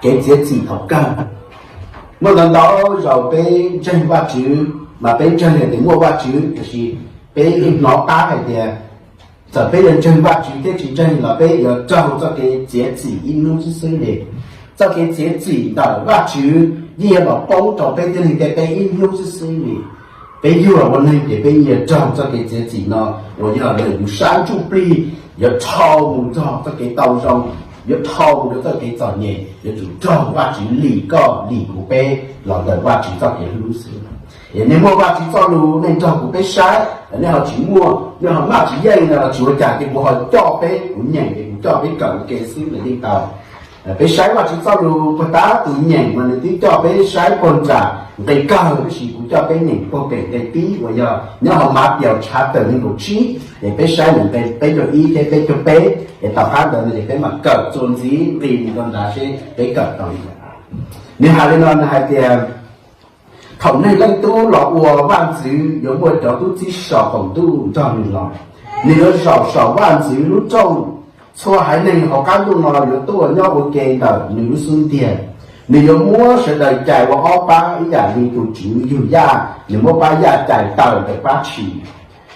kev txiav txim thaum kawg. Muaj ntau ntau zaus peb ntseeg Vajtswv, mas peb ntseeg hais tias muaj Vajtswv, tiam sis peb hnov qab hais tias txawm peb yuav ntseeg Vajtswv thiab tsis ntseeg los peb yuav raug txoj kev txiav txim ib hnub xwb xwb li. Txoj kev txiav txim ntawm Vajtswv yeej yuav los poob rau peb tib neeg tej teb ib hnub xwb xwb li. Peb yog ua neeg ces peb yeej yuav raug txoj kev txiav txim no, uas yog lawm yus sab ntsuj plig yuav dhau mus txog txoj kev tau zoo, yuav dhau mus rau txoj kev txom nyem, yuav tsum raug Vajtswv lim koj lim kuv peb los ntawm Vajtswv txoj kev hlub xwb. Yog nej muaj Vajtswv txoj lus nej nrog kuv peb saib, nej ho tsis muaj, nej ho maj tsis yeej no los tsis ua cas, ces kuv ho coj peb, kuv nyeem es kuv coj peb kawm ua ke xwb los yeej tau. Peb saib Vajtswv txoj lus puag ta, tus nyeem mas nws twb coj peb saib puag nram nqe kawg, tab sis kuv coj peb nyeem puag pem nqe pib uas yog nyob hauv Matias tshav tawm nees nkaum tsib, es peb saib nws nqe peb caug ib thiab peb caug peb, es tom qab ntawd no ces peb mam kawm txuas ntxiv nqe mus rau nrad seb peb kawm tau li cas. Nws hais li no, nws hais tias, thaum Neeg Leej Tub los ua vaj ntxwv, yuav muaj cov tub txib saum qaum ntuj nrog nws los. Nws yuav zaum saum vaj ntxwv lub rooj. Txhua haiv neeg hauv qab ntuj no yuav tuaj nyob ua ke ntawm nws lub xub ntiag. Nws yuav muab sawv daws cais ua ob pab ib yam li tus tswv yug yaj, nws muab pab yaj cais tawm ntawm pab tshis.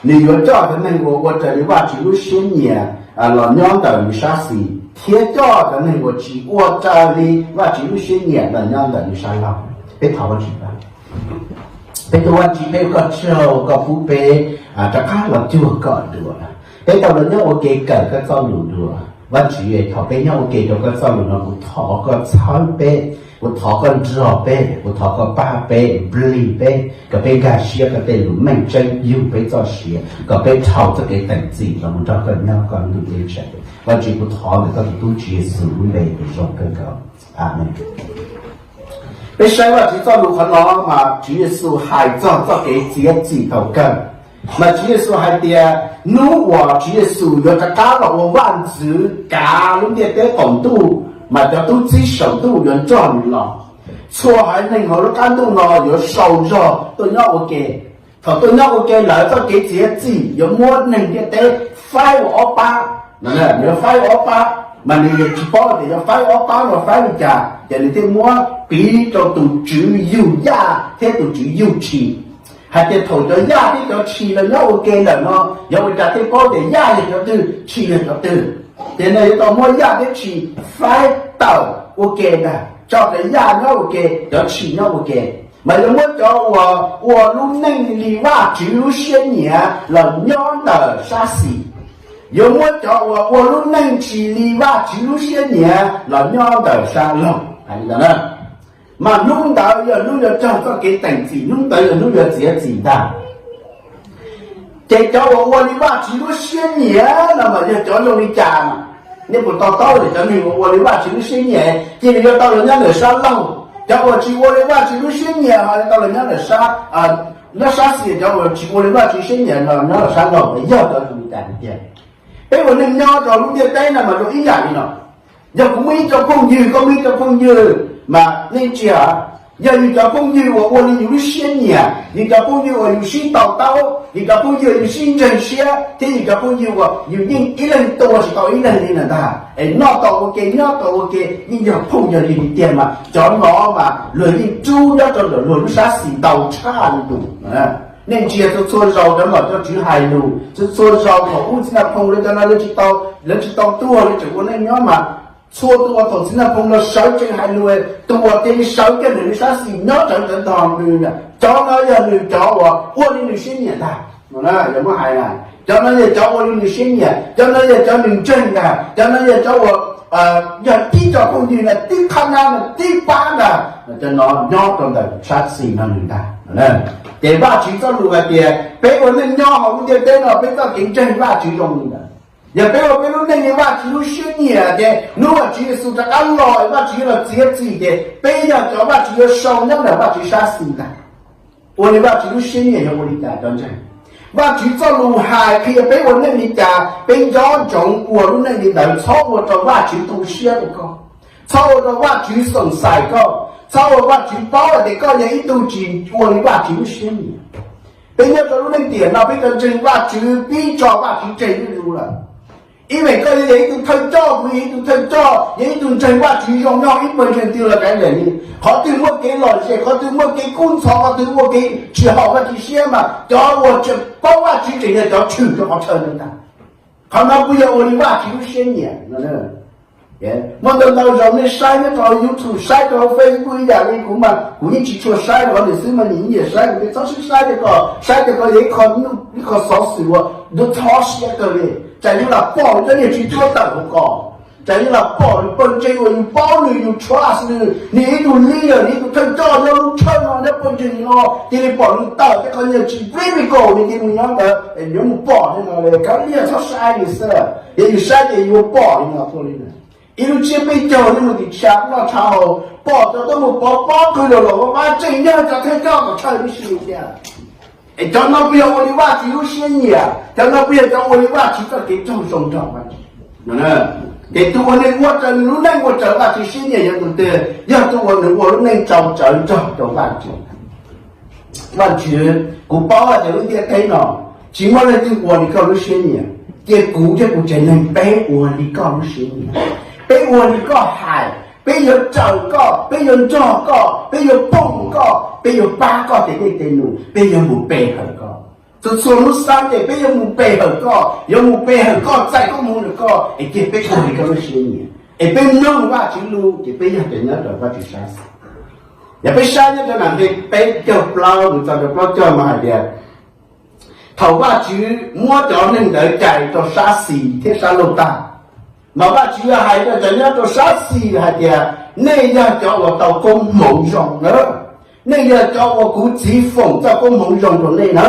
Nws yuav coj cov neeg uas ua raws li Vajtswv lub siab nyiam los nyob ntawm nws sab xis, thiab coj cov neeg uas tsis ua raws li Vajtswv lub siab nyiam los nyob ntawm nws sab laug. Peb thov Vajtswv. Peb tus Vajtswv, peb ua koj tsaug koj pub peb rov qab los cuag koj dua. Peb tau los nyob ua ke kawm koj txoj lus dua. Vajtswv, thaum peb nyob ua ke rau koj txoj lus no, kuv thov koj txhawb peb, kuv thov koj nrog peb, kuv thov koj pab peb, plig peb, kom peb nkag siab koj tej lus meej tseeb yug peb txoj sia, kom peb dhau txoj kev teem txim los mus nrog koj nyob koj lub ntiaj teb. Vajtswv, kuv thov ntawm koj tus tub Tswv Yexus lub npe uas zoo kawg nkaus. Amees. Peb saib Vajtswv txoj lus qhov no mas Tswv Yexus hais txog txoj kev txiav txim thaum kawg. Mas Tswv Yexus hais tias hnub uas Tswv Yexus yuav rov qab los ua vaj ntxwv kav lub ntiaj teb qaum ntuj, mas cov tub txib saum ntuj yuav nrog nws los. Txhua haiv neeg hauv lub qab ntuj no yuav sau zog tuaj nyob ua ke. Thaum tuaj nyob ua ke lawm, txoj kev txiav txim yuav muab neeg ntiaj teb faib ua ob pab. Yuav faib ua ob pab, mas nws yeej tsis paub tias yuav faib ob pab los faib li cas, ces nws thiaj muab piv rau tus tswv yug yaj thiab tus tswv yug tshis, hais tias thaum cov yaj thiab cov tshis los nyob ua ke ntawm no, yuav ua cas thiaj paub tias yaj yog cov twg, tshis yog cov twg. Ces nws yuav tau muab yaj thiab tshis faib tawm ua ke ntag, tso cov yaj nyob ua ke, cov tshis nyob ua ke. Mas yuav muab cov uas ua lub neej li Vajtswv lub siab nyiam los nyob ntawm sab xis, yuav muab cov uas ua lub neej tsis li Vajtswv lub siab nyiam los nyob ntawm sab laug. Hais li ntawd na, mas hnub ntawd yog hnub yuav raug txoj kev teem txim, hnub ntawd yog hnub yuav txiav txim ntag. Ces cov uas ua li Vajtswv lub siab nyiam no mas yog cov zoo li cas? Nej puas to taub tias cov neeg uas ua li Vajtswv lub siab nyiam cia li yuav tau los nyob ntawm sab laug, cov uas tsis ua li Vajtswv lub siab nyiam ho yuav tau los nyob ntawm sab, nyob sab xis, cov uas tsis ua li Vajtswv siab nyiam no nyob ntawm sab laug, yog cov zoo li cas tiag? Peb ua neej nyob rau lub ntiaj teb no mas zoo ib yam li no. Yog kuv muaj ib co phooj ywg, koj muaj ib co phooj ywg, mas nej ntsia, yog yus cov phooj ywg uas ua li yus lub siab nyiam, yus cov phooj ywg uas yus sib to taub, yus cov phooj ywg uas yus sib ntseeg siab, thiab yus cov phooj ywg uas yus yeej ib leeg tua tsis tau ib leeg li na ntag, es noj tau ua ke nyob tau ua ke yeej yog phooj yog ywg li tiag, mas cov no mas luag yeej rub nyob rau ntawm luag lub sab xis ntau tshaj li yus. Nej ntsia txhua txhua zaus cov nom cov tswv hais lus, txhua txhua zaus thaum ub txiv Naj Phoo lawv cov no lawv tsis tau, lawv tsis tau tuag, lawv tseem ua neej nyob mas txhua tus uas thaum txiv Naj Phoo los sawv tsees hais lus, tus uas cia li sawv kiag ntawm nws sab xis nyob rawv rawv ntog nws, cov no yog nws cov uas ua li nws siab nyiam ntag. Yog muab hais na, cov no yog cov ua li nws siab nyiam, cov no yog cov nws ntseeg ntag, cov no yog cov uas yog tib co phooj ywg ntag, tib qhab nab ntag, tib pab ntag, cov no nyob rau ntawm sab xis no nws ntag. Ces Vajtswv txoj lus hais tias peb ua neej nyob hauv lub ntiaj teb no peb txoj kev ntseeg Vajtswv zoo li ntawd. Yog peb ua peb lub neej li Vajtswv lub siab nyiam ces hnub uas Tswv Yexus rov qab los, Vajtswv yuav los txiav txim ces peb yog cov Vajtswv yuav sau nyob ntawm Vajtswv sab xis ntag. Ua li Vajtswv lub siab nyiam yog ua li cas cov ntseeg? Vajtswv txoj lus hais qhia peb ua neej li cas, peb nco ntsoov ua lub neej li ntawd, txhob ua rau Vajtswv tu siab rau koj, txhob ua rau Vajtswv xoom xais koj, txhob ua Vajtswv paub hais tias koj yog ib tug tsis ua li Vajtswv lub siab nyiam. Peb nyob rau lub neej tiam no peb tau ntseeg Vajtswv pib tso Vajtswv tseg zuj zus lawm. Ib me koj yog ib tug thawj coj, kuv yog ib tug thawj coj, yog ib tug ntseeg Vajtswv zoo nyob ib pawg ntseeg twg los kav liam li. Qhov twg muaj kev lom zem, qhov twg muaj kev kub ntxhov, qhov twg muaj kev tsis haum Vajtswv siab mas cov uas tseem paub Vajtswv tseem yog cov tshwm rau qhov chaw ntawd ntag. Qhov no kuj yog ua li Vajtswv lub siab nyiam. Muaj ntau ntau zaus nej saib nyob rau YouTube, saib rau Facebook ib yam li kuv mas kuv yeej tsis tshua saib rau qhov ntawd xwb mas nyiam nyiam saib, kuv txhob sib saib tias koj saib tias koj yog ib qho xov xwm uas ntxhov siab kawg li. Tsam yog lam pom cov niag tsis cuab tawm hauv koj, tsam yog lam pom nws pawg ntseeg uas yus paub nws, yus trust nws, nws ib tug leader, nws ib tug thawj coj nyob lub tshawj no, nyob pawg ntseeg no, cia li pom nws tawm tej qhov niag tsis biblical, nws cia li mus nyob ntawd, yuav mus pom li no, kav liam txhob saib nws xwb. Yog yus saib ces yuav pom li no tuaj li na. Ib lub tsiab peb caug nej mus tim tshav noj tshav haus, pom cov tuaj mus pov pob qw los los vaj vaj tseem yog cov thawj coj kom tshawj tib si li thiab. Es cov no kuj yog ua li Vajtswv lub siab nyiam, cov no kuj yog cov ua li Vajtswv txoj kev raug zoo nrog Vajtswv. Ces tus uas nws ua raws nws lub neej ua raws Vajtswv siab nyiam yog tus twg? Yog tus uas nws ua lub neej txaus tsawv nrog rau Vajtswv. Vajtswv, kuv paub hais tias lub ntiaj teb no tsis muaj leej twg ua li koj lub siab nyiam, cia kuv thiab kuv tsev neeg peb ua li koj lub siab nyiam. Peb ua li koj hais, peb yuav raws koj, peb yuav nrog koj, peb yuav poog koj, peb yuav pab koj tej dej tej num, peb yuav mus pe hawm koj. Txhua txhua lub Sunday peb yuav mus pe hawm koj, yuav mus pe hawm koj, txais koob hmoov rau koj, es cia peb ua li koj lub siab nyiam, es peb mloog Vajtswv lus, ces peb yog cov nyob rau Vajtswv sab xis. Yog peb saib nyob rau nram nqe peb caug plaub mus txog rau plaub caug mas hais tias, thaum Vajtswv muab cov neeg ntawd cais rau sab xis thiab sab laug tag, mas Vajtswv hais rau cov nyob rau sab xis hais tias, nej yog cov uas tau koob hmoov zoo na, nej yog cov uas kuv txiv foom txoj koob hmoov zoo rau nej na.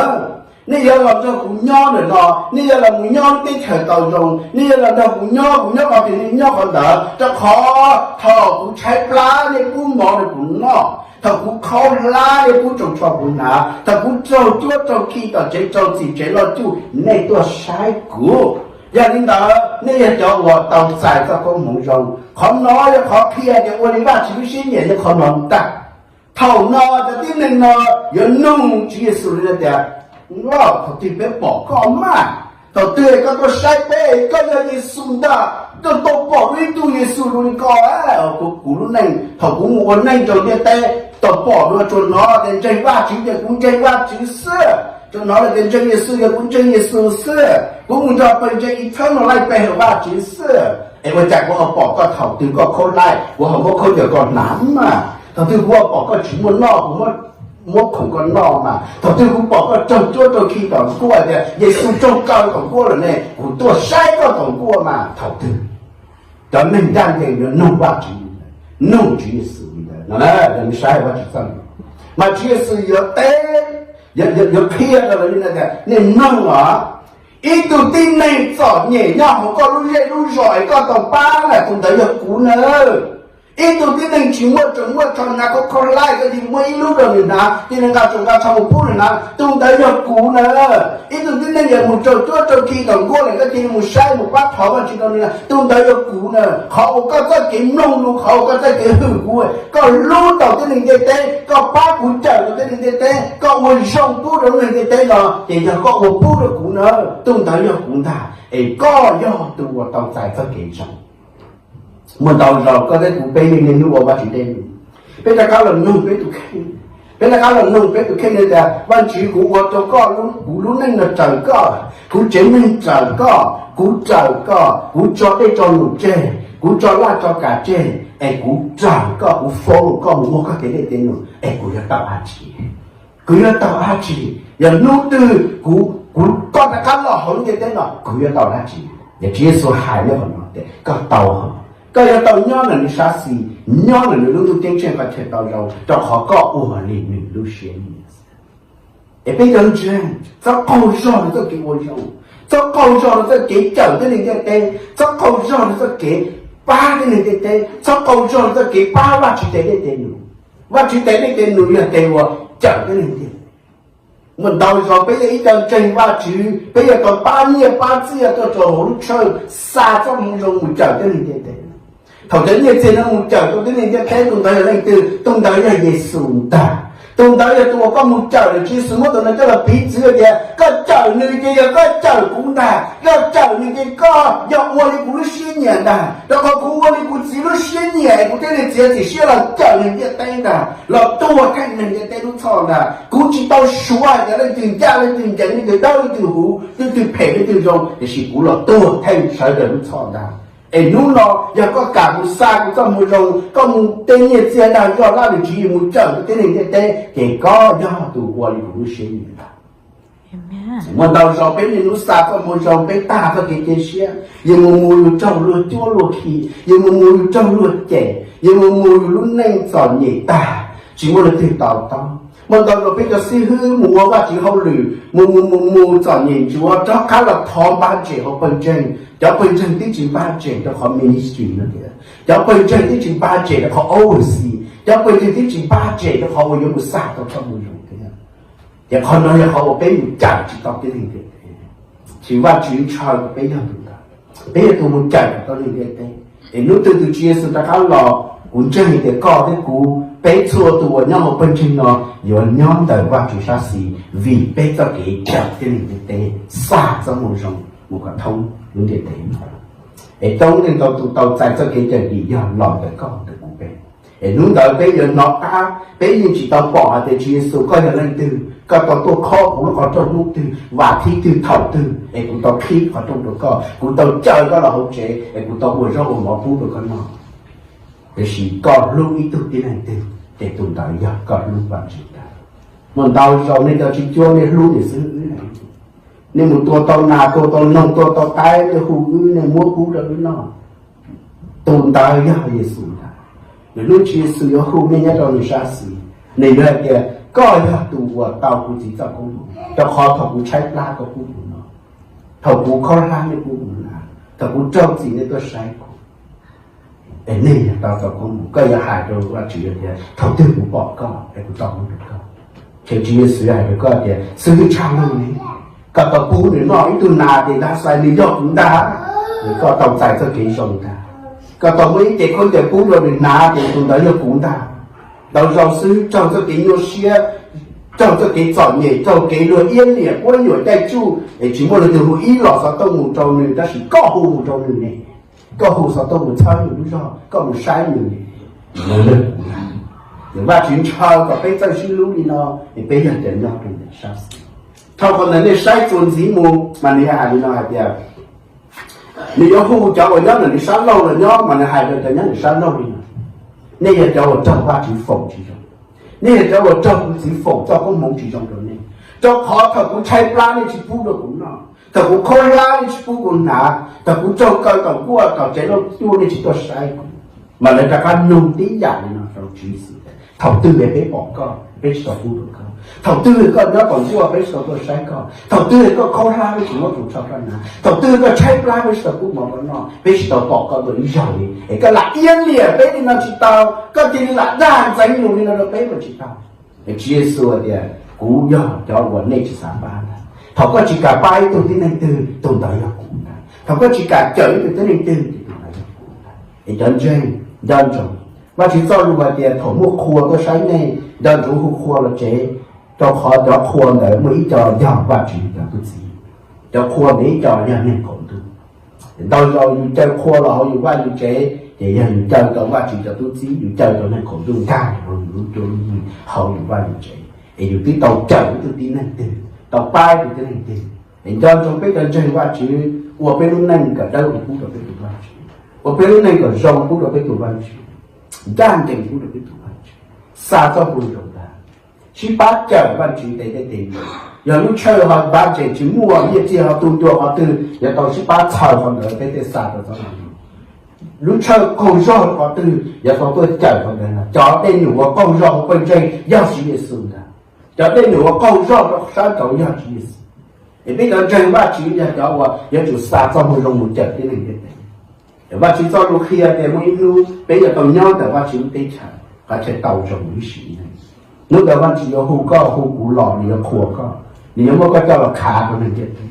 Nej yuav los nrog kuv nyob ntawm no, nej yuav los mus nyob lub teb chaws tau zoo, nej yuav los nrog kuv nyob, kuv nyob qhov twg nej nyob qhov ntawd, rau qhov thaum kuv tshaib plab nej pub mov rau kuv noj, thaum kuv khaub hlab nej pub tsoos tsho kuv hnav, thaum kuv raug cuab raug khi tom tsev raug txim tsev loj cuj nej tuaj saib kuv. Yog li ntawd nej yog cov uas tau txais txoj koob hmoov zoo. Qhov no yog qhov qhia tias ua li Vajtswv lub siab nyiam yog qhov no ntag. Thaum no cov tib neeg no yuav nug Tswv Yexus li tias, Lauj, thaum twg peb pom koj mas? Thaum twg koj tuaj saib peb? Koj yog Yexus ntag, koj tau pom dua ib tug Yexus zoo li koj. Kuv, kuv lub neej thaum kuv mus ua neej rau ntiaj teb, tau pom dua tsuas hnov tias ntseeg Vajtswv, tias kuv ntseeg Vajtswv xwb. Tsuas hnov tias ntseeg Yexus, tias kuv ntseeg Yexus xwb. Kuv mus nrog pawg ntseeg eternal life pe hawm Vajtswv xwb. Es ua cas kuv ho pom koj thaum twg koj khaub hlab, kuv ho muab khaub ncaws koj hnav mas? Thaum twg kuv ho pom koj tsis muaj noj, kuv muab khoom koj noj mas? Thaum twg kuv pom koj raug cuab raug khi tom nkuaj, tias Yexus raug kaw tom nkuaj lawm ne, kuv tuaj saib koj tom nkuaj mas? Thaum twg? Cov neeg ncaj ncees yuav nug Vajtswv li ntawd, nug Tswv Yexus li ntawd no, yog nws saib Vajtswv txoj lus, mas Tswv Yexus yuav teb, yuav qhia rau lawv li no tias, nej mloog os, ib tug tib neeg txom nyem nyob hauv koj lub zej lub zos es koj tau pab na, tus ntawd yog kuv na. Ib tug tib neeg tsis muaj tsoos muaj tsho hnav, khaub khaub hlab koj cia li muab ib lub rau nws hnav, cia li nqa tsoos nqa tsho mus pub nws hnav, tus ntawd yog kuv na. Ib tug tib neeg yog mus raug cuab raug khi tom nkuaj lawm koj cia li mus saib mus pab thov Vajtswv rau nws, tus ntawd yog kuv na. Qhov uas koj txoj kev mloog lus, qhov uas koj txoj kev hwm kuv, koj hlub tau tib neeg ntiaj teb, koj pab kuv cawm rau tib neeg ntiaj teb, koj ua zoo pub rau neeg ntiaj teb no ces yog koj ua pub rau kuv na, tus ntawd yog kuv ntag. Es koj yog tus uas tau txais txoj kev zoo. Muaj ntau zaus koj thiab kuv peb yeej niaj hnub ua Vajtswv tej lus, peb rov qab los nug peb tus kheej, peb rov qab los nug peb tus kheej tias, Vajtswv, kuv ua rau koj, kuv lub neej no raws koj, kuv tsev neeg raws koj, kuv raws koj, kuv tso dej tso num tseg, kuv tso laj tso kam tseg, es kuv raws koj, kuv follow koj mus muag koj tej dej tej num, es kuv yuav tau dab tsi? Kuv yuav tau dab tsi? Yog hnub twg kuv, kuv, koj rov qab los hauv lub ntiaj teb no kuv yuav tau dab tsi? Yog Tswv Yexus hais nyob qhov no tias koj tau, koj yuav tau nyob ntawm nws sab xis, nyob ntawm nws lub ntuj ceeb tsheej qhov chaw tau zoo, rau qhov koj ua li nws lub siab nyiam. Es peb cov ntseeg txhob qaug zog rau txoj kev ua zoo, txhob qaug zog rau txoj kev cawm tib neeg ntiaj teb, txhob qaug zog rau txoj kev pab tib neeg ntiaj teb, txhob qaug zog rau txoj kev pab Vajtswv tej dej tej num. Vajtswv tej dej tej num yog tes uas cawm tib neeg ntiaj teb. Muaj ntau zaus peb yog ib co ntseeg Vajtswv, peb yuav tau pab nyiaj pab txiaj tuaj rau hauv lub tshawj xa txoj moo zoo mus cawm tib neeg ntiaj teb. Thaum cov nyiaj txiag no mus cawm rau tib neeg ntiaj teb, tus ntawd yog leej twg? Tus ntawd yog Yexus ntag. Tus ntawd yog tus uas koj mus cawm lawm. Tswv Yexus muab tus ntawd coj los piv txwv tias koj cawm nws ces yog koj cawm kuv ntag, koj cawm Nws tias koj yog ua li kuv lub siab nyiam ntag, rau qhov kuv ua li kuv txiv lub siab nyiam, kuv thiaj li txiav txim siab los cawm neeg ntiaj teb ntag, los tuag theej neeg ntiaj teb lub txhoj ntag. Kuv tsis tau suav hais tias leej twg ncaj leej twg ncees, leej twg dawb leej twg huv, leej twg phem leej twg zoo, tiam sis kuv los tuag theej sawv daws lub txhoj ntag. Es hnub no yog koj kam mus xa kuv txoj moo zoo, koj mus tej nyiaj txiag dag zog laj lwm tswv yim mus cawm kuv tib neeg ntiaj teb, ces koj yog tus ua li kuv lub siab nyiam ntag. Muaj ntau zaus peb niaj hnub xa txoj moo zoo, peb tag txoj kev cia siab, yus mus mus yus raug luag cuab luag khi, yus mus mus yus raug luag cem, yus mus mus yus lub neej txom nyem tag, tsis muaj leej twg to taub. Muaj ntau zaus peb cov xib hwb mus ua Vajtswv hauj lwm, mus mus mus mus txom nyem ntsuav, rov qab los thov npaj tsem hauv pawg ntseeg. Cov pawg ntseeg twb tsis npaj tsem rau qhov ministry no tias, cov pawg ntseeg twb tsis npaj tsem rau qhov oversee, cov pawg ntseeg twb tsis npaj tsem rau qhov uas yuav mus xa tau txoj moo zoo thiab. Ces qhov no yog qhov uas peb mus cawm tsis tau tib neeg ntiaj teb. Ces Vajtswv ntshaw kom peb yog tus ntawd, peb yog tus mus cawm kom tau neeg ntiaj teb. Es hnub twg tus Tswv Yexus rov qab los, kuv ntseeg tias koj thiab kuv, peb txhua tus uas nyob hauv pawg ntseeg no yuav nyob ntawm Vajtswv sab xis, vim peb txoj kev cawm tib neeg ntiaj teb, xa txoj moo zoo mus kom thoob lub ntiaj teb no. Es coob leej ntau tus tau txais txoj kev cawm dim yog los ntawm koj ntawm kuv peb. Es hnub ntawd peb yuav hnov qab, peb yeej tsis tau pom hais tias Tswv Yexus koj yog leej twg, koj tau tuaj khob kuv lub qhov rooj hnub twg, vas thib twg, thaum twg, es kuv tau qhib qhov rooj rau koj, kuv tau caw koj los hauv tsev, es kuv tau ua zaub ua mov pub rau koj noj. Tiam sis koj hlub ib tug tib neeg twg, ces tus ntawd yog koj hlub Vajtswv ntag. Muaj ntau zaus nej cov tsis cuab nej hlub niam xib hwb, nej mus tua tau nas, tua tau noog, tua tau qaib, nej hu wb, nej muab pub rau wb noj. Tus ntawd yog Yexus ntag. Nws hnub Tswv Yexus yuav hu nej nyob rau nws sab xis, nws yuav hais tias koj yog tus uas tau kuv txiv txoj koob hmoov, rau qhov thaum kuv tshaib plab koj pub kuv noj, thaum kuv khaub hlab nej pub kuv hnav, thaum kuv raug txim nej tuaj saib kuv. Es nej yog tau txoj koob hmoov, koj yuav hais rau Vajtswv tias thaum twg kuv pom koj es kuv tau hlub rau koj. Ces Tswv Yexus yuav hais rau koj tias xib hwb tshaj lug ne, koj tau pub nws noj ib tug nas ces nws xav tias nws yog kuv ntag, koj tau txais txoj kev zoo ntag. Koj tau muab ib ce khaub ncaws pub rau nws hnav ces tus ntawd yog kuv ntag. Ntau zaus xwb raug txoj kev nyuaj siab, raug txoj kev txom nyem, raug kev luag iab liam quab yuam caij tsuj es tsis muaj leej twg hu ib los xov tooj mus rau nws, tab sis koj hu mus rau nws ne. Koj hu xov tooj mus txhawb nws lub zog, koj mus saib nws ne. Nws, Vajtswv ntshaw kom peb txawj sib hlub li no, es peb yog cov nyob rau ntawm sab xis. Dhau qhov ntawd nej saib txuas ntxiv mus mas nws hais li no hais tias, nws yuav hu cov uas nyob ntawm nws sab laug los nyob mas nws hais rau cov nyob ntawm sab laug li no, nej yog cov uas raug Vajtswv foom tsis zoo. Nej yog cov uas raug kuv txiv foom txoj koob hmoov tsis zoo rau nej, rau qhov thaum kuv tshaib plab nej tsis pub rau kuv noj, thaum kuv khaub hlab nej tsis pub kuv hnav, thaum kuv raug kaw tom nkuaj tom tsev lauj cuaj nej tsis tuaj saib kuv. Mas lawv rov qab nug tib yam li no rau Tswv Yexus, thaum twg peb pom koj peb tsis tau pub rau koj, thaum twg koj nyob tom nkuaj peb tsis tau tuaj saib koj, thaum twg koj khaub hlab peb tsis muab tus tsho koj hnav, thaum twg koj tshaib plab peb tsis tau pub mov koj noj, peb tsis tau pom koj dua ib zaug li, es koj lam iab liam peb li no tsis tau, koj cia li lam dag ntxeev lus li no rau peb mas tsis tau. Es Tswv Yexus tias kuv yog cov uas nej tsis xav pab ntag. Thaum koj tsis kam pab ib tug tib neeg twg, tus ntawd yog kuv ntag. Thaum koj tsis kam cawm ib tug tib neeg twg, ces tus ntawd yog kuv ntag. Es cov ntseeg, nco ntsoov, Vajtswv txoj lus hais tias thaum muaj qhua tuaj saib nej, nco ntsoov hu qhua los tsev, rau qhov cov qhua ntawd muaj ib co yog Vajtswv cov tub txib, cov qhua ntawd ib co yog neeg qaum ntuj. Ntau zaus yus caw qhua los hauv yus vaj yus tsev ces yog yus caw tau Vajtswv cov tub txib, yus caw tau neeg qaum ntuj nkag hauv yus lub cuab lub yig hauv yus vaj yus tsev, es yus twb tau cawm ib tug tib neeg twg, tau pab ib tug tib neeg twg. Es nco ntsoov peb cov ntseeg Vajtswv, ua peb lub neej kom dawb huv pub rau peb tus Vajtswv, ua peb lub neej kom zoo pub rau peb tus Vajtswv, ncaj ncees pub rau peb tus Vajtswv, xa txoj moo zoo ntag, sib pab cawm Vajtswv ntev tej tes. Yog lub tshawj ho budget tsis muaj, nyiaj txiag ho tu ncua qhov twg, yuav tau sib pab txhawb qhov ntawd peb thiaj xa tau txoj moo zoo. Lub tshawj qaug zog qhov twg, yuav tau tuaj cawm qhov ntawd. Cov dej num uas qaug zog hauv pawg ntseeg yog Tswv Yexus ntag. Cov dej num uas qaug zog rau sab nraud yog Tswv Yexus. Es peb cov ntseeg Vajtswv yog cov uas yuav tsum xa txoj moo zoo mus cawm tib neeg ntiaj teb. Vajtswv txoj lus qhia tias muaj ib hnub peb yuav tau nyob ntawm Vajtswv lub teb chaws, qhov chaw tau zoo ib sim neej. Hnub ntawd Vajtswv yuav hu koj hu kuv los, nws yuav qhuas koj, nws yuav muab koj coj los khav rau neeg ntiaj teb.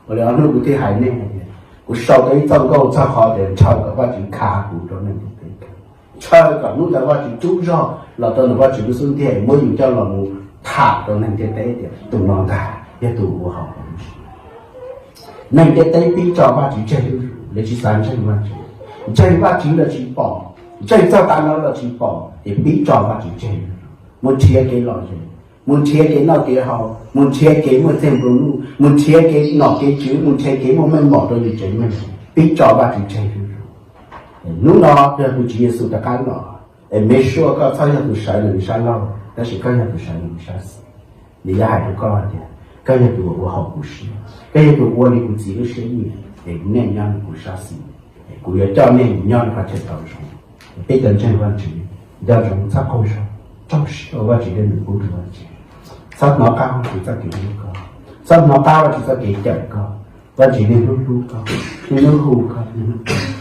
Ua li ob hnub kuv thiaj hais nej hais tias kuv sau tau ib txoj nkauj txog qhov tias ntshaw kom Vajtswv khav kuv rau neeg ntiaj teb, ntshaw kom hnub ntawd Vajtswv rub zog los rau ntawm Vajtswv lub xub ntiag muab yus coj los mus tham rau neeg ntiaj teb tias tus no ntag yog tus ua haum Neeg ntiaj teb pib tso Vajtswv tseg zuj zus, lawv tsis xav ntseeg Vajtswv. Ntseeg Vajtswv los tsis pom, ntseeg txog tav no los tsis pom, ces pib tso Vajtswv tseg zuj zus, mus nrhiav kev lom zem, mus nrhiav kev noj kev haus, mus nrhiav kev muaj txiaj nplua nuj, mus nrhiav kev nom kev tswv, mus nrhiav kev muaj meej mom rau yus tsev neeg, pib tso Vajtswv tseg zuj zus. Hnub no yog tus Tswv Yexus rov qab los, es make sure koj txhob yog tus sawv ntawm nws sab laug, tab sis koj yog tus sawv ntawm nws sab xis. Nws yuav hais rau koj hais tias, koj yog tus uas ua haum kuv siab, koj yog tus ua li kuv txiv lub siab nyiam, es nej nyob nws kuv sab xis, es kuv yuav coj nej mus nyob rau qhov chaw tau zoo. Peb cov ntseeg Vajtswv, nco ntsoov txhob qaug zog, rau siab rau Vajtswv thiab nws pub rau Vajtswv. Txhob hnov qab Vajtswv txoj kev hlub koj, txhob hnov qab Vajtswv txoj kev cawm koj. Vajtswv niaj hnub hlub koj, niaj hnub hu koj, niaj hnub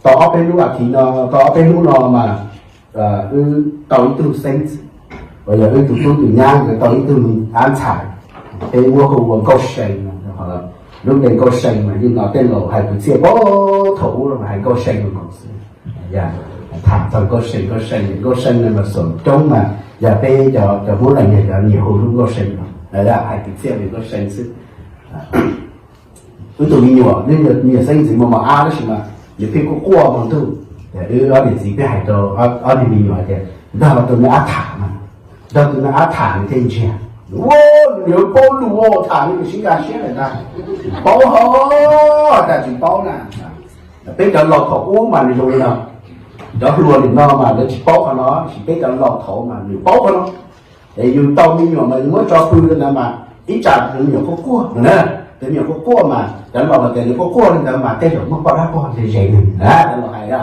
Tau ob peb lub as thiv no, tau ob peb hnub no mas wb tau ib tug xeeb ntxwv, uas yog wb tus tub tus nyab nkawd tau ib tug me ab ntxhais, peb muab hu ua Nkauj See no. Lub npe Nkauj See mas yeej no tej laus hais kwv txhiaj pab thaum ub los hais Nkauj See no xwb. Tham txog Nkauj See, Nkauj See, Nkauj See no mas xom coob mas yog peb cov Hmoob los yog cov nyiam hu lub Nkauj See no, hais kwv txhiaj li Nkauj See xwb. Wb tus me nyuam, me nyuam xeeb ntxwv mos mos ab tab sis mas nws pheej quaj quaj hmo ntuj. Wb ob niam txiv pheej hais rau ob niag me nyuam tias, nrog tus me ab tham mas, nrog tus me ab tham nws thiaj ntsiag. Ua, nws yuav paub lus tham nws sib nkag siab lawm ntag. Paub ho, cas tsis paub na. Peb cov laus thaum ub mas nws zoo li no, cov hluas nim no mas lawv tsis paub qhov no, tab sis peb cov laus thaum ub mas nws paub qhov no. Es yus tau me nyuam mas yus muab tso pw li ntawd mas ib tsam tus me nyuam quaj quaj no na, tus me nyuam quaj quaj mas cov laus mas tias nws quaj quaj li ntawd mas tej zaum muaj poj dab pog ze ze nws na, cov laus hais a.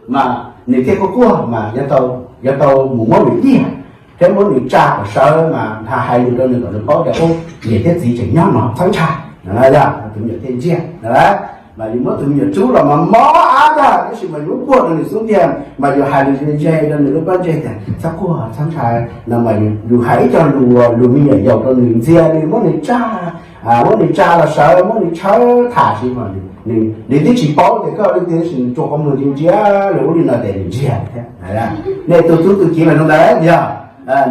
Mas nws thiaj quaj quaj mas yuav tau mus muab nws diaj thiab muab nws tsa kom sawv mas hais lus rau nws kom nws paub tias, ub, niam thiab txiv tseem nyob no, txhob ntshai no. Tus me nyuam thiaj ntsiag na. Mas yus muab tus me nyuam rub los mas mob ab ntag, tab sis mas yus muab puag rau nws xub ntiag mas yus hais lus ntse ntse rau nws lub pob ntseg tias, txhob quaj txhob ntshai no mas yus hais ib co lus, lus me nyuam yaus rau nws, ntxias nws, muab nws tsa, muab nws tsa los sawv, muab nws tshawb tham si mas nws twb tsis paub tias koj leej twg, tab sis nws tsuas qhov muag ntsia ntsia lus ub li no tias nws ntsiag thiab. Nej tus tub tus kiv mas zoo ntawd yog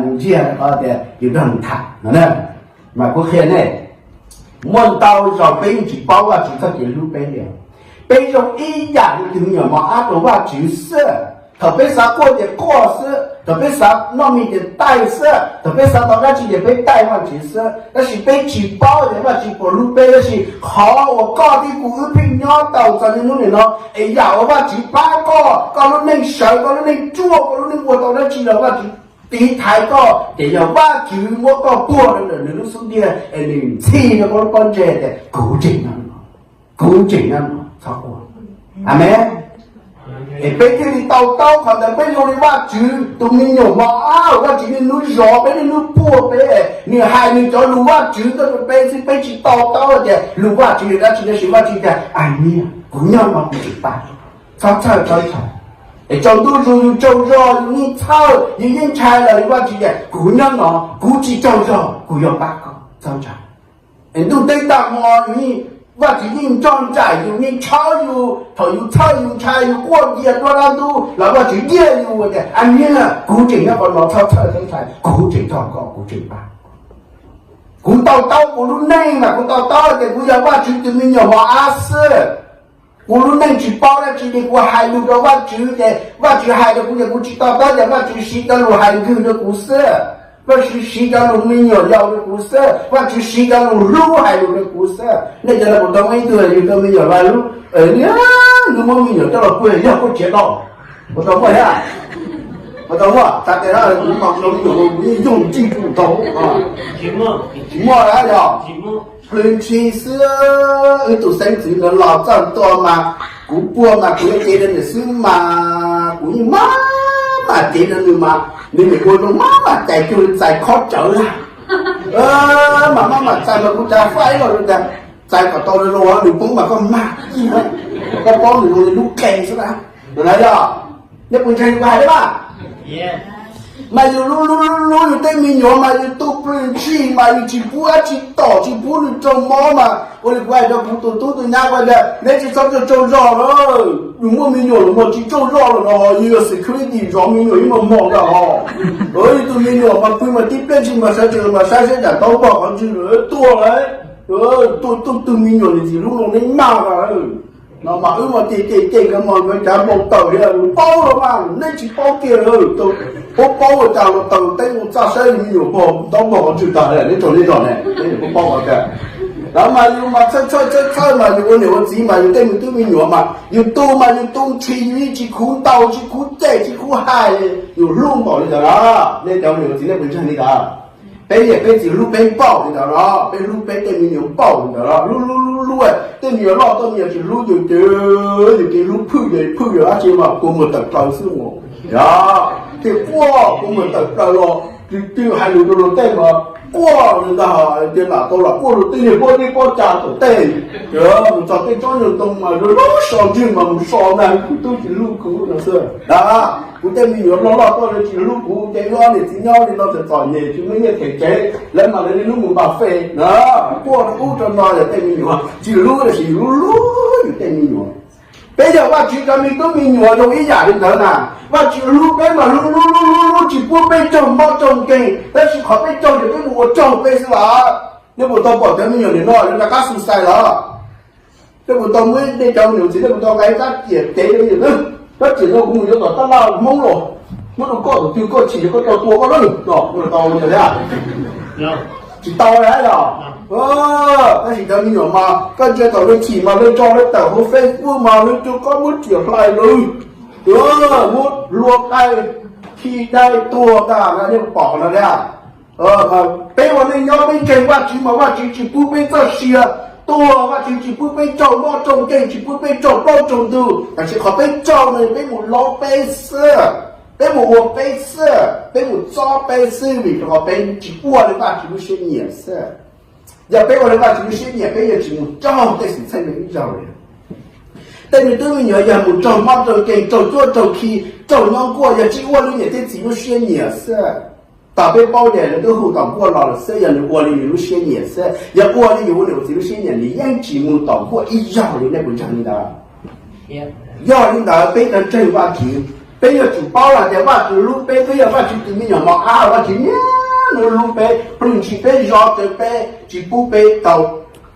nws ntsiag rau qhov tias yus nrog nws tham no na. Mas kuv qhia nej, muaj ntau zaus peb yeej tsis paub Vajtswv txoj kev hlub peb li. Peb zoo ib yam li tus me nyuam mos ab rau Vajtswv xwb. Thaum peb xav quaj ces quaj xwb, thaum peb xav noj mis ces taij xwb, thaum peb xav tau dab tsi ces peb taij Vajtswv xwb, tab sis peb tsis paub tias Vajtswv puas hlub peb. Tab sis qhov uas koj thiab kuv wb pheej nyob tau txog niaj hnub nim no, es yam uas Vajtswv pab koj, koj lub neej sawv, koj lub neej ruaj, koj lub neej ua tau dab tsi los Vajtswv tiv thaiv koj, ces yog Vajtswv muab koj puag rau ntawm nws lub xub ntiag es nws ntxhi rau koj lub pob ntseg tias kuv tseem nyob no, kuv tseem nyob no, txhob quaj. Amees. Es peb thiaj li to taub qhov ntawd, peb zoo li Vajtswv tus me nyuam mos ab uas Vajtswv niaj hnub zov peb, niaj hnub puag peb, nws hais nws cov lus Vajtswv tuaj rau peb xwb, peb tsis to taub tias lus Vajtswv yog dab tsi, tab sis Vajtswv tias, ais niag, kuv nyob no kuv tseem pab, txhob txhawj txhob ntshai. Es tsaus ntuj zus yus tsaug zog yus yeej txhawj yus yeej ntshai los li Vajtswv tias kuv nyob no, kuv tsis tsaug zog, kuv yuav pab koj, txhob ntshai. Es ntuj teb tag hmo yus yeej, Vajtswv yeej nrog nraim yus, yeej tshawb yus, thaum yus txhawj yus ntshai yus quaj cia duab dab ntub los Vajtswv diaj yus tias, ais niag, kuv tseem nyob qhov no, txhob txhawj txhob ntshai, kuv tseem nrog koj, kuv tseem pab. Kuv to taub kuv lub neej mas kuv to taub tias kuv yog Vajtswv tus me nyuam mos ab xwb. Kuv lub neej tsis paub dab tsi li, kuv hais lus rau Vajtswv ces Vajtswv hais rau kuv ces kuv tsis to taub tias Vajtswv siv cov lus hais nkwg rau kuv xwb, Vajtswv siv cov lus me nyuam yaus rau kuv xwb, Vajtswv siv cov lus hlub hais lus rau kuv xwb. Nej cov no puas tau muaj ib tug yug tau me nyuam lub, niaj hnub muab me nyuam coj los pw yog kuj tsis tau, puas tau muaj thiab? Puas tau muaj? Xav tias kuv mus cov me nyuam kuv yeej yoog tsis tau, tsis muaj dab yog plw ntshi xwb. Wb tus xeeb ntxwv ntawd los txog ntua mas kuv puag mas kuv yuav cev rau nws xwb mas kuv yeej maj mam cev rau nws mas nws nim ua zoo maj mam cais cuag li txais khob tsawv lawm. Mas maj mam txais mas kuv cav faib los tias txais kom tau zoo zoo nws poob mas koj mag ib, koj paub nws zoo li lub qe xwb na. Tus na yog, nej puas ntseeg kuv hais thiab mas? Mas yus lub lub lub lub yus tej me nyuam mas yus tu plw ntshi mas yus tsis pub dab tsi tom, tsis pub nws raug mob mas ua li kuv hais rau kuv tus tub tus nyab ko tias neb tsis txhob tsaug tsaug zog lawm, yus muaj me nyuam los mas tsis tsaug zog lawm no, yus yog security zov me nyuam ib hmos hmo ntag os. Yus tus me nyuam mas pw mas tib pliag ntshis mas sawv tsees los mas saib saib cas tau pom qhov ntsis lawm tuag lawm. Tuaj tug me nyuam niam txiv hlub no neb maj tas no mas wb mas cem cem cem nkawd mas nkawd cav npau taws li, paub los mas neb tsis paub kiag li. Paub paub ua cas los taws teb mus txaj saib me nyuam pog ntaub npog qhov tswg tag neb tsaug neb zog ne, neb paub qhov tias. Lawv mas yus mas txhawj txhawj txhawj txhawj mas yus ua niam ua txiv mas yus tej me tub me nyuam mas yus tu mas yus tu ntshis, yus yeej tsis khuv ntaus tsis khuv cem tsis khuv hais, yus hlub npaum li ntawd los nej cov niam ua txiv nej puas ntseeg li ntawd? Peb niam peb txiv hlub peb npaum li ntawd los peb hlub peb tej me nyuam npaum li ntawd los hlub hlub hlub hlub. Tej me nyuam loj tuaj me nyuam tsis hlub yus ces yus ces hlub phwj ces phwj yus dab tsi mas kua muag tawm plaws xwb mus. Yog, ces quaj kua muag tawm plaws los, twb hais lus rau luag tej mas quaj li ntag, tias lam tau los quaj luag tej niag pob zeb pob ca tom tej. Mus txog tej tsob nyuag ntoo mas lub lub so ntswg mas mus so na, kuv tub tsis hlub kuv no xwb. Kuv tej me nyuam loj loj tuaj lawv tsis hlub kuv ces wb ob niam txiv nyob li no txom txom nyem tsis muaj nyiaj them tsev, lawv mas lawv niaj hnub mus npas fes na, quaj rau ub rau no yog tej me nyuam tsis hlub los sis hlub hlub yus tej me nyuam. Peb yog Vajtswv cov me tub me nyuam zoo ib yam li ntawd na. Vajtswv hlub peb mas hlub hlub hlub hlub hlub tsis pub peb raug mob raug nkeeg, tab sis qhov peb raug ces peb mus ua raug peb xwb los. Nej puas tau pom cov me nyuam nim no lawv rov qab suicide los? Nej puas tau muaj nej cov niam txiv nej puas tau nqa ib rab riam cev cov me nyuam, rab riam no kuv mus yuav tom tab laj Hmoob los, muab rau koj tus twg koj chim yog koj tau tua koj lawm no, puas tau li? Tsis tau li yog. Tab sis cov me nyuam mas koj ntsia thaum lawv chim mas lawv tso lawv tawm hauv Facebook mas lawv rau koj muab riam hlais lawm, muab hlua qaib, khi dai tuag tag no nej pom no thiab. Peb ua neej nyob peb ntseeg Vajtswv mas Vajtswv tsis pub peb txoj sia tuag, Vajtswv tsis pub peb raug mob raug nkeeg, tsis pub peb raug plaub raug ntug, tab sis qhov peb raug no peb mus laub peb xwb, peb mus ua peb xwb, peb mus txob peb xwb vim rau qhov peb tsis ua li Vajtswv lub siab nyiam xwb. Yog peb ua li Vajtswv lub siab nyiam peb yuav tsis mus raug tej xwm txheej no ib zaug li. Tej me tub me nyuam yog mus raug mob raug nkeeg, raug cuab raug khi, raug nyob nkuaj yog tsis ua li niam thiab txiv lub siab nyiam xwb. Tom peb paub tias lawv twb hu tom nkuaj los lawm xwb, yog nws ua li nws lub siab nyiam xwb, yog ua li yus ua niam ua txiv lub siab nyiam nws yeej tsis mus tom nkuaj ib zaug li, nej puas ntseeg li ntawd? Yog li ntawd peb yuav ntseeg Vajtswv, peb yuav tsum paub hais tias Vajtswv hlub peb, peb yog Vajtswv tus me nyuam mos ab, Vajtswv niaj hnub hlub peb, pw ntshis peb, zov rawv peb, tsis pub peb tau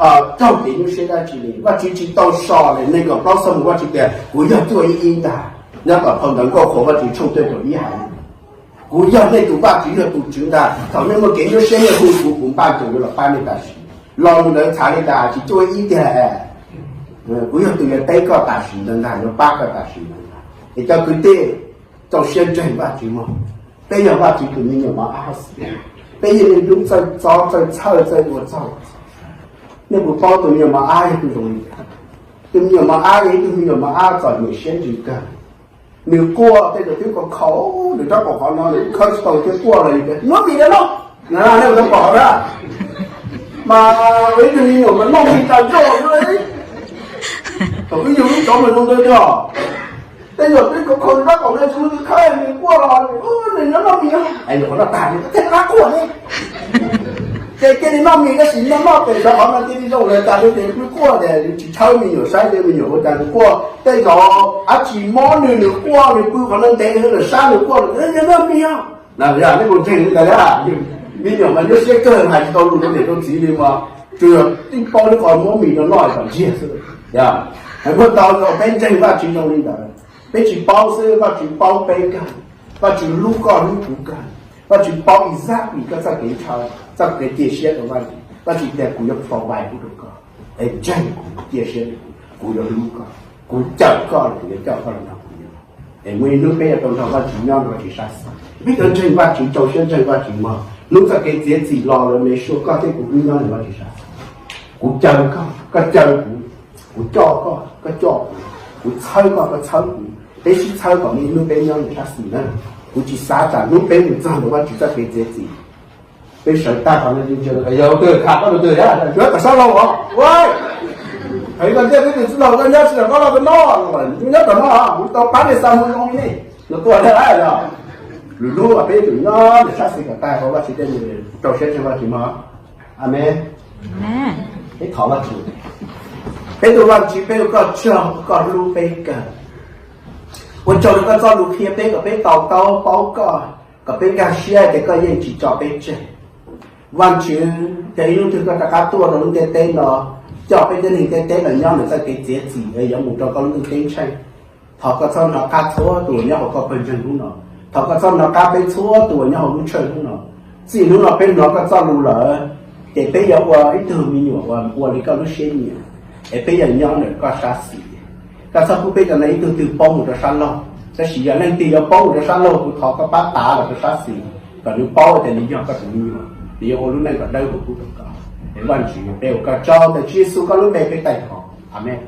raug kev nyuaj siab dab tsi li. Vajtswv tsis tau so li, nees nkaum plaub xuab moos Vajtswv tias kuv yog cuaj ib ib ntag. Nyob tom phau ntawv Nkauj Qhuas Vajtswv tshooj cuaj caum ib hais, kuv yog nej tus Vajtswv yog tus Tswv ntag, thaum nej muaj kev nyuaj siab nej hu kuv, kuv npaj tus yuav los pab nej tam sim. Lo lus ntawd txhais li cas? Tsis cuaj ib tiag. Kuv yog tus yuav teb koj tam sim ntawd ntag, yuav pab koj tam sim ntawd ntag. Es cov kwv tij, rau siab ntseeg Vajtswv mog. Peb yog Vajtswv tus me nyuam mos ab, peb yeej niaj hnub txawj txob txawj txhawj txawj ua txhaum. Nej puas paub tus me nyuam mos ab yog tus zoo li cas? Tus me nyuam mos ab yog ib tug me nyuam mos ab txom nyem siab ntsws kawg. Nws quaj tej zaum twb khaus khaus, nws rab phom qhov no nws khawb tsis tau thiab quaj los yus tias noj mis rau noj. Nej puas tau pom na? Mas ib tug me nyuam mas noj mis tas zog li. Thaum wb yug lub tsov mas zoo ntawd yog, tej zaum twb khaus khaus rab phom no tsis muaj tus khawb, nws quaj los nws nyob noj mis, es nws qhov no tag nws thiaj rov qab quaj ne. Ces cia li noj mis tab sis noj noj pem sawv qhov no cia li zoo lawm tas li ces nws quaj tias nws tsis tshawb me nyuam saib ces me nyuam ua cas nws quaj. Tej zaum dab tsi mob nws nws quaj, nws pw qhov no ntev nws sab nws quaj, noj mis os. Nej puas ntseeg li ntawd? Me nyuam mas nyuaj siab kawg hais tsis tau lus rau niam rau txiv li mas tsuas yog tib paub lub qhov muab mis no noj kom ntsiag xwb. Hais muaj ntau zaus peb ntseeg Vajtswv zoo li ntawd, peb tsis paub xwb, Vajtswv paub peb kawg. Vajtswv hlub koj hlub kuv kawg. Vajtswv paub exactly koj txoj kev ntshaw, txoj kev cia siab rau Vajtswv. Vajtswv tias kuv yuav provide rau koj, es ntseeg kuv, cia siab rau kuv, kuv yuav hlub koj, kuv cawm koj los kuv yuav coj koj los nrog kuv nyob. Es muaj ib hnub peb yuav tau nrog Vajtswv nyob nrog Vajtswv sab xis. Peb yuav ntseeg Vajtswv, rau siab ntseeg Vajtswv mog. Hnub txoj kev txiav txim los lawm me sua koj thiab kuv wb nyob nrog Vajtswv sab xis. Kuv caw koj, koj caw kuv, kuv coj koj, koj coj kuv, kuv txhawb koj, koj txhawb kuv. Peb sib txhawb kom muaj ib hnub peb nyob nws sab xis na. Kuv tsis xav tsam hnub peb mus txog ntawm Vajtswv txoj kev txiav txim, peb sawv tag qhov no ntsia, yog tus tham koj tus twg thiab, yuav tom sab laug os. Hais koj ntej peb tus txwj laug koj nyob tsis tom no los koj noj, nyob tom no kuv tau pab nej xa mus zoo li nej no tuaj thiab los. Lwm hnub peb yuav tsum nyob nws sab xis kom tag, Vajtswv tej rau siab ntseeg Vajtswv mog. Amees. Peb thov Vajtswv, peb tus Vajtswv, peb ua koj tsaug, koj hlub peb kawg. Ua tsaug rau koj txoj lus qhia peb kom peb to taub paub koj, kom peb nkag siab tias koj yeej tsis tso peb tseg. Vajtswv, yog ib hnub twg koj rov qab tuaj rau lub ntiaj teb no, coj peb tib neeg ntiaj teb no nyob ntawm txoj kev txiav txim es yuav mus rau koj lub ntuj ceeb tsheej, thov koj txhob hnov qab txhua tus uas nyob hauv koj pawg ntseeg hnub no. Thov koj txhob hnov qab peb txhua tus uas nyob hauv lub tshawj hnub no. Txij hnub no peb hnov koj txoj lus lawm, ces peb yuav ua ib tug me nyuam uas ua li koj lub siab nyiam, es peb yuav nyob ntawm koj sab xis. Koj txhob pub peb cov no ib tug twg paub mus rau sab laug, tab sis yog leej twg yuav paub mus rau sab laug, kuv thov koj pab tav los rau sab xis, kom nws paub tias nws yog koj tus me nyuam, nws yuav ua lub neej kom dawb huv pub rau koj. Es Vajtswv, peb ua koj tsaug ntawm Tswv Yexus koj lub npe peb taij thov, amees.